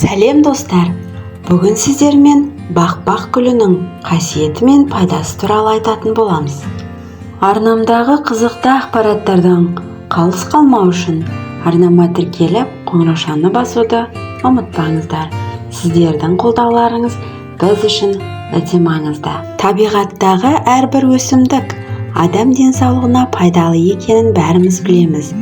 Сәлем, достар! Бүгін сіздермен бақбақ гүлінің қасиеті мен пайдасы туралы айтатын боламыз. Арнамдағы қызықты ақпараттардан қалыс қалмау үшін арнама тіркеліп, қоңыраушаны басуды ұмытпаңыздар. Сіздердің қолдауларыңыз біз үшін өте маңызды. Табиғаттағы әрбір өсімдік адам денсаулығына пайдалы екенін бәріміз білеміз.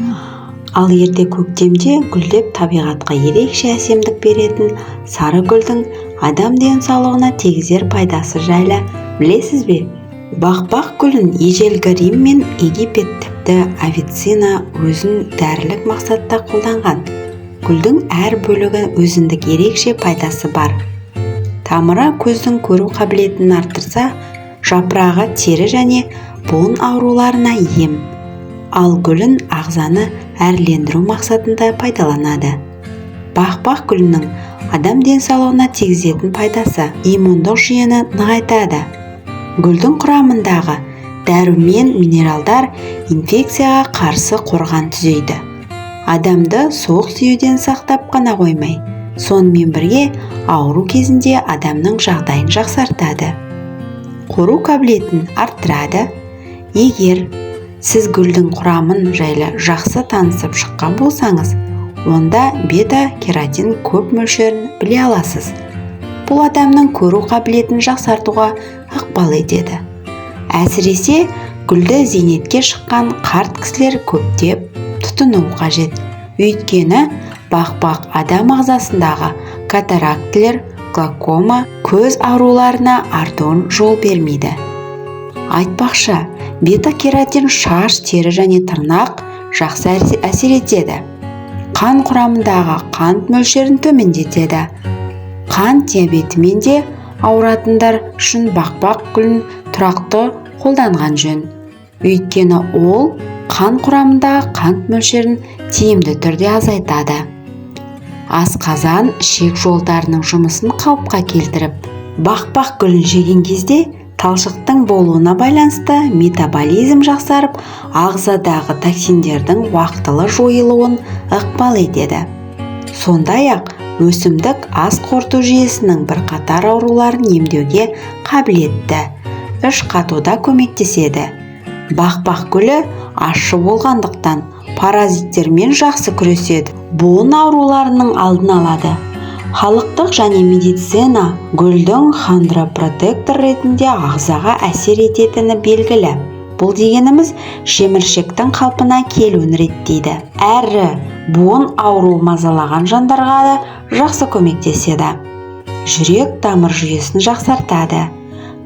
Ал ерте көктемде гүлдеп, табиғатқа ерекше әсемдік беретін сары гүлдің адам денсаулығына тигізер пайдасы жайлы білесіз бе? Бақбақ гүлін ежелгі Рим мен Египет, тіпті Авиценна өзін дәрілік мақсатта қолданған. Гүлдің әр бөлігі өзіндік ерекше пайдасы бар. Тамыры көздің көру қабілетін арттырса, жапырағы тері және буын ауруларына ем, ал гүлін ағзаны әрлендіру мақсатында пайдаланады. Бақбақ гүлінің адам денсаулығына тигізетін пайдасы: иммундық жүйені нығайтады. Гүлдің құрамындағы дәрумен, минералдар инфекцияға қарсы қорған түзейді. Адамды суық тиюден сақтап қана қоймай, сонымен бірге ауру кезінде адамның жағдайын жақсартады, көру қабілетін арттырады. Егер сіз гүлдің құрамын жайлы жақсы танысып шыққан болсаңыз, онда бета кератин көп мөлшерін біле аласыз. Бұл адамның көру қабілетін жақсартуға ықпал етеді. Әсіресе гүлді зейнетке шыққан қарт кісілер көптеп тұтыну қажет, өйткені бақбақ адам ағзасындағы катарактілер, глаукома, көз ауруларына артуын жол бермейді. Айтпақшы, бета кератин шаш, тері және тырнақ жақсы әсер етеді. Қан құрамындағы қант мөлшерін төмендетеді. Қант диабетімен де ауыратындар үшін бақбақ гүлін тұрақты қолданған жөн, өйткені ол қан құрамындағы қант мөлшерін тиімді түрде азайтады. Асқазан, ішек жолдарының жұмысын қалыпқа келтіріп, бақбақ гүлін жеген кезде талшықтың болуына байланысты метаболизм жақсарып, ағзадағы токсиндердің уақытылы жойылуын ықпал етеді. Сондай-ақ өсімдік ас қорыту жүйесінің бірқатар ауруларын емдеуге қабілетті, іш қатуда көмектеседі. Бақбақ гүлі ащы болғандықтан, паразиттермен жақсы күреседі, буын ауруларының алдын алады. Халықтық және медицина гүлдің хондропротектор ретінде ағзаға әсер ететіні белгілі. Бұл дегеніміз шеміршектің қалпына келуін реттейді әрі буын ауруы мазалаған жандарға да жақсы көмектеседі. Жүрек тамыр жүйесін жақсартады.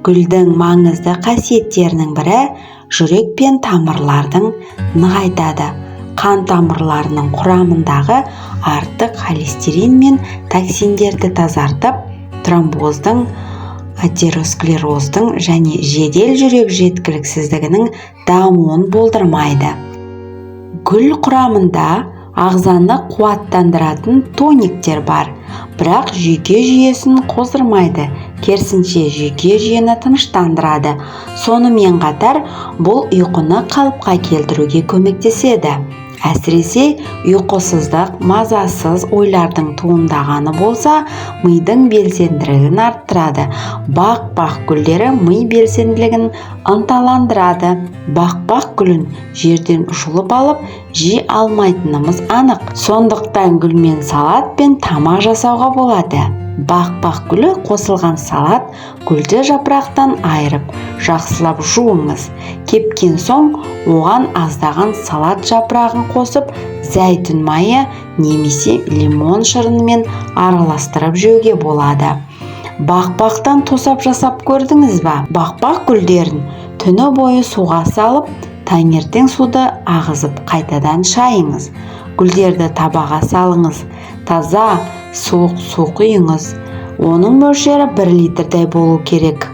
Гүлдің маңызды қасиеттерінің бірі – жүрек пен тамырлардың нығайтады. Қан тамырларының құрамындағы артық холестерин мен токсиндерді тазартып, тромбоздың, атеросклероздың және жедел жүрек жеткіліксіздігінің дамуын болдырмайды. Гүл құрамында ағзаны қуаттандыратын тониктер бар, бірақ жүйке жүйесін қоздырмайды, керісінше жүйке жүйені тыныштандырады. Сонымен қатар бұл ұйқыны қалыпқа келтіруге көмектеседі. Әсіресе ұйқысыздық, мазасыз ойлардың туындағаны болса, мидың белсенділігін арттырады. Бақ-бақ гүлдері ми белсенділігін ынталандырады. Бақ-бақ гүлін жерден жұлып алып жей алмайтынымыз анық, сондықтан гүлмен салат пен тамақ жасауға болады. Бақ-бақ гүлі қосылған салат: гүлді жапырақтан айырып, жақсылап жуыңыз. Кепкен соң оған аздаған салат жапырағын қосып, зәйтүн майы немесе лимон шырынымен араластырып жеуге болады. Бақбақтан тосап жасап көрдіңіз ба? Бақбақ гүлдерін түні бойы суға салып, таңертең суды ағызып, қайтадан шайыңыз. Гүлдерді табаға салыңыз, таза суық су құйыңыз. Оның мөлшері 1 литрдей болу керек.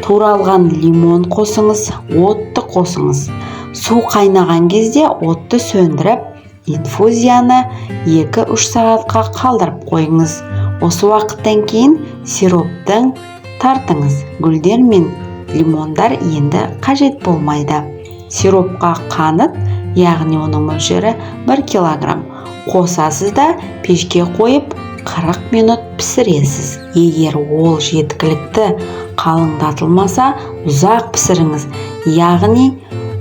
Туралған лимон қосыңыз, отты қосыңыз. Су қайнаған кезде отты сөндіріп, инфузияны 2-3 сағатқа қалдырып қойыңыз. Осы уақыттан кейін сироптың тартыңыз. Гүлдер мен лимондар енді қажет болмайды. Сиропқа қант, яғни оның мөлшері 1 килограмм, қосасыз да, пешке қойып 40 минут пісіресіз. Егер ол жеткілікті қалыңдатылмаса, ұзақ пісіріңіз, яғни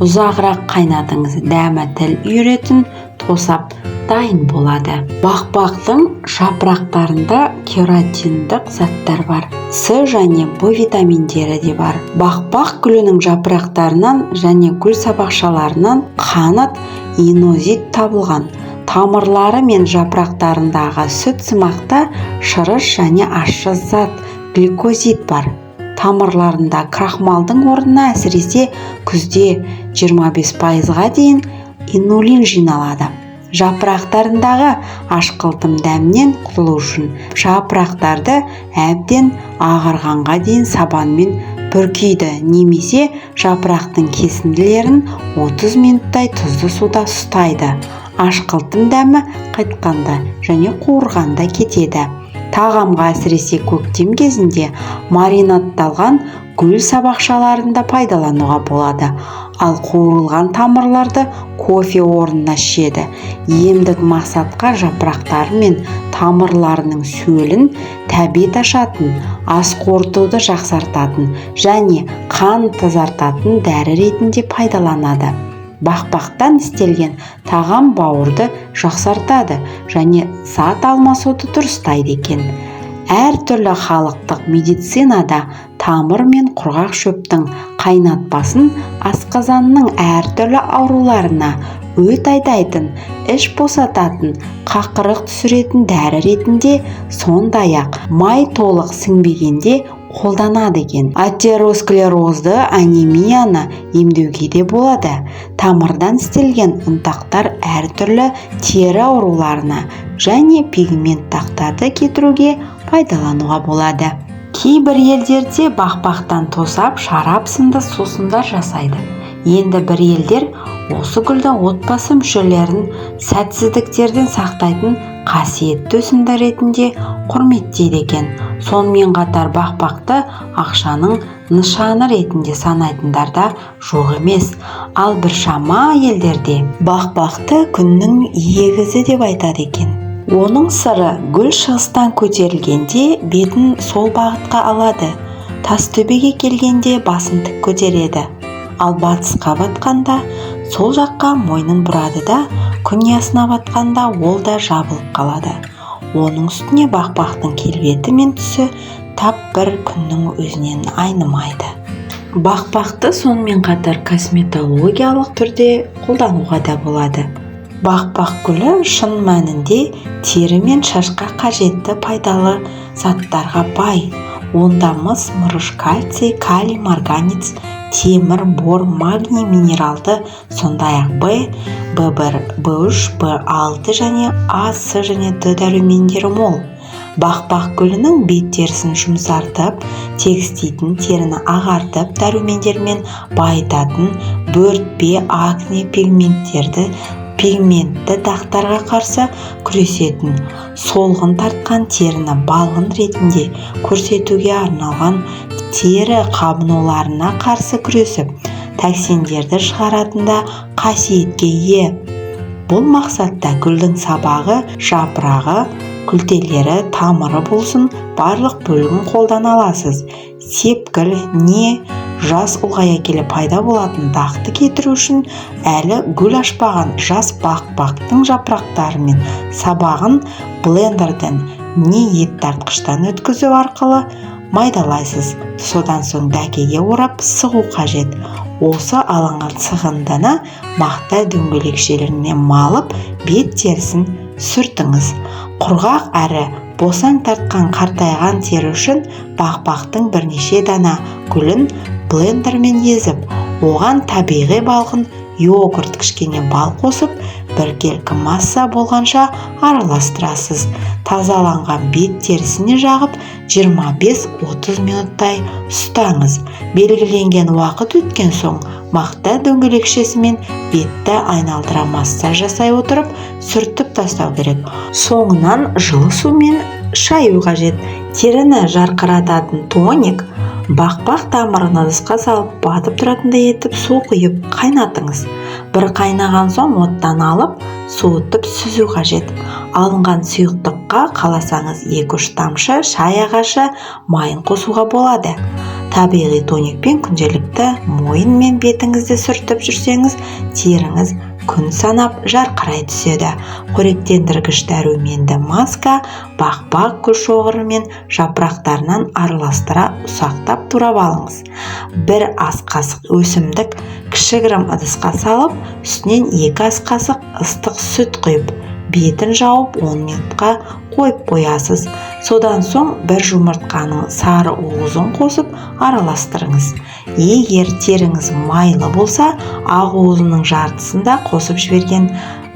ұзағырақ қайнатыңыз. Дәмі тіл үйіретін тосап дайын болады. Бақбақтың жапырақтарында кератиндік заттар бар. С және Б витаминдері де бар. Бақбақ гүлінің жапырақтарынан және гүл сабақшаларынан қанат инозит табылған. Тамырлары мен жапырақтарындағы сүт сымақта шырыш және ащы зат гликозид бар. Тамырларында крахмалдың орнына әсіресе күзде 25%-ға дейін инулин жиналады. Жапырақтарындағы ашқылтым дәмнен құтылу үшін жапырақтарды әбден ағарғанға дейін сабанмен бүркейді немесе жапырақтың кесінділерін 30 минуттай тұзды суда ұстайды. Ашқылтым дәмі қайтқанда және қуырғанда кетеді. Тағамға әсіресе көктем кезінде маринадталған гүл сабақшаларын да пайдалануға болады. Ал қуырылған тамырларды кофе орнына ішеді. Емдік мақсатқа жапырақтары мен тамырларының сөлін тәбет ашатын, ас қорытуды жақсартатын және қан тазартатын дәрі ретінде пайдаланады. Бақбақтан істелген тағам бауырды жақсартады және зат алмасуды дұрыстайды екен. Әртүрлі халықтық медицинада тамыр мен құрғақ шөптің қайнатпасын асқазанның әртүрлі ауруларына, өт айдайтын, іш босататын, қақырық түсіретін дәрі ретінде, сондай-ақ май толық сіңбегенде қолданады екен. Атеросклерозды анемияны емдеуге де болады. Тамырдан істелген ұнтақтар әртүрлі тері ауруларына және пигмент дақтарды кетіруге пайдалануға болады. Кейбір елдерде бақбақтан тосап, шарап сынды сусындар жасайды. Енді бір елдер осы гүлді отбасы мүшелерін сәтсіздіктерден сақтайтын қасиетті өсімдік ретінде құрметтейді екен. Сонымен қатар бақбақты ақшаның нышаны ретінде санайтындар да жоқ емес. Ал біршама елдерде бақбақты күннің егізі деп айтады екен. Оның сыры гүл шығыстан көтерілгенде бетін сол бағытқа алады, тас төбеге келгенде басын тік көтереді, ал батысқа батқанда сол жаққа мойнын бұрады да, күн ұясына батқанда ол да жабылып қалады. Оның үстіне бақбақтың келбеті мен түсі тап бір күннің өзінен айнымайды. Бақбақты сонымен қатар косметологиялық түрде қолдануға да болады. Бақбақ гүлі шын мәнінде тері мен шашқа қажетті пайдалы заттарға бай. Онда мыс, мырыш, кальций, калий, марганец, темір, бор, магний минералды, сондай-ақ Б, В1, В3, В6 және А, С және Д дәрумендері мол. Бақбақ гүлінің бет терісін жұмсартып, тегістейтін, теріні ағартып, дәрумендермен байытатын, бөртпе, акне, пигментті дақтарға қарсы күресетін, солғын тартқан теріні балғын ретінде көрсетуге арналған, тері қабынуларына қарсы күресіп, токсиндерді шығаратын да қасиетке ие. Бұл мақсатта гүлдің сабағы, жапырағы, күлтелері, тамыры болсын, барлық бөлігін қолдана аласыз. Сепкіл не жас ұлғая келе пайда болатын дақты кетіру үшін әлі гүл ашпаған жас бақбақтың жапырақтары мен сабағын блендерден не ет тартқыштан өткізу арқылы майдалайсыз. Содан соң дәкеге орап сығу қажет. Осы алынған сығындыны мақта дөңгелекшелеріне малып, бет терісін сүртіңіз. Құрғақ әрі босаң тартқан қартайған тері үшін бақбақтың бірнеше дана гүлін блендермен езіп, оған табиғи балғын йогурт, кішкене бал қосып, біркелкі масса болғанша араластырасыз. Тазаланған бет терісіне жағып, 25-30 минуттай ұстаңыз. Белгіленген уақыт өткен соң мақта дөңгелекшесімен бетті айналдыра массаж жасай отырып, сүртіп тастау керек. Соңынан жылы сумен шаю қажет. Теріні жарқырататын тоник. Бақбақ тамырын ыдысқа салып, батып тұратындай етіп су құйып қайнатыңыз. Бір қайнаған соң оттан алып, суытып сүзу қажет. Алынған сұйықтыққа қаласаңыз 2-3 тамшы шай ағашы майын қосуға болады. Табиғи тоникпен күнделікті мойын мен бетіңізді сүртіп жүрсеңіз, теріңіз күн санап жарқырай түседі. Қоректендіргіш дәруменді маска бақбақ гүл шоғыры мен жапырақтарынан араластыра ұсақтап турап алыңыз. 1 ас қасық өсімдік кішігірім ыдысқа салып, үстінен 2 ас қасық ыстық сүт құйып, бетін жауып 10 минутқа қойып қоясыз. Содан соң 1 жұмыртқаның сары уызын қосып араластырыңыз. Егер теріңіз майлы болса, ақ уызының жартысын да қосып жіберген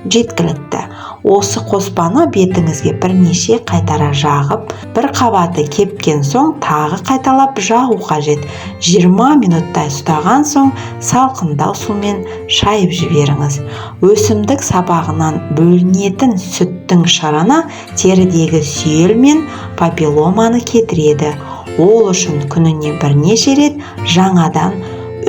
жеткілікті. Осы қоспаны бетіңізге бірнеше қайтара жағып, бір қабаты кепкен соң тағы қайталап жағу қажет. 20 минуттай ұстаған соң салқындау сумен шайып жіберіңіз. Өсімдік сабағынан бөлінетін сүттің шырыны терідегі сүйел мен папилломаны кетіреді. Ол үшін күніне бірнеше рет жаңадан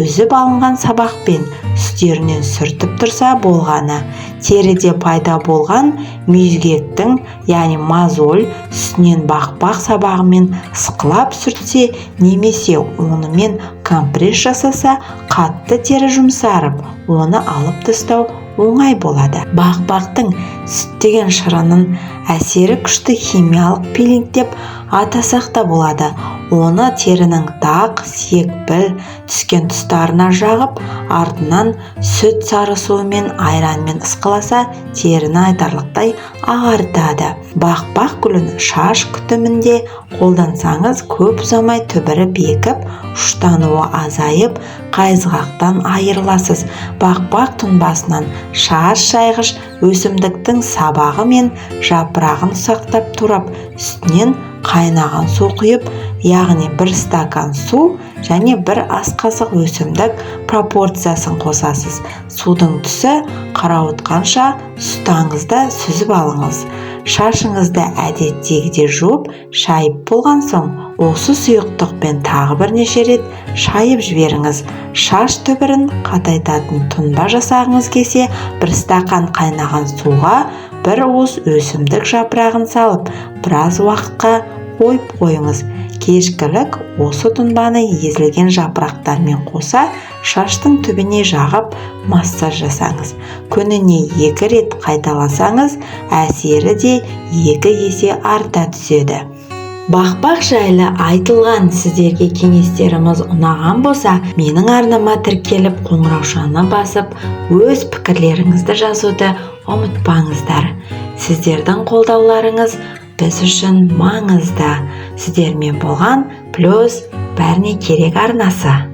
үзіп алынған сабақпен үстерінен сүртіп тұрса болғаны. Теріде пайда болған мүйізгектің, яғни мозоль, үстінен бақбақ сабағымен ысқылап сүртсе немесе онымен компресс жасаса, қатты тері жұмсарып, оны алып тастау оңай болады. Бақбақтың сүттеген шырынын әсері күшті химиялық пилинг деп атасақ та болады. Оны терінің дақ, секпіл түскен тұстарына жағып, артынан сүт сары суымен, айранмен ысқыласа, теріні айтарлықтай ағартады. Бақбақ гүлін шаш күтімінде қолдансаңыз, көп ұзамай түбірі бекіп, ұштануы азайып, қайызғақтан айырыласыз. Бақбақ тұнбасынан шаш шайғыш өсімдіктің сабағы мен жапырағын ұсақтап турап, үстінен қайнаған су құйып, яғни 1 стакан су және 1 ас қасық өсімдік пропорциясын қосасыз. Судың түсі қарауытқанша ұстаңыз да сүзіп алыңыз. Шашыңызды әдеттегідей жуып, шайып болған соң осы сұйықтықпен тағы бірнеше рет шайып жіберіңіз. Шаш түбірін қатайтатын тұнба жасағыңыз келсе, 1 стақан қайнаған суға 1 уыс өсімдік жапырағын салып, біраз уақытқа қойып қойыңыз. Кешкілік осы тұнбаны езілген жапырақтармен қоса шаштың түбіне жағып массаж жасаңыз. Күніне 2 рет қайталасаңыз, әсері де 2 есе арта түседі. Бақбақ жайлы айтылған сіздерге кеңестеріміз ұнаған болса, менің арнама тіркеліп, қоңыраушаны басып, өз пікірлеріңізді жазуды ұмытпаңыздар. Сіздердің қолдауларыңыз біз үшін маңызды. Сіздермен болған Плюс бәріне керек арнасы.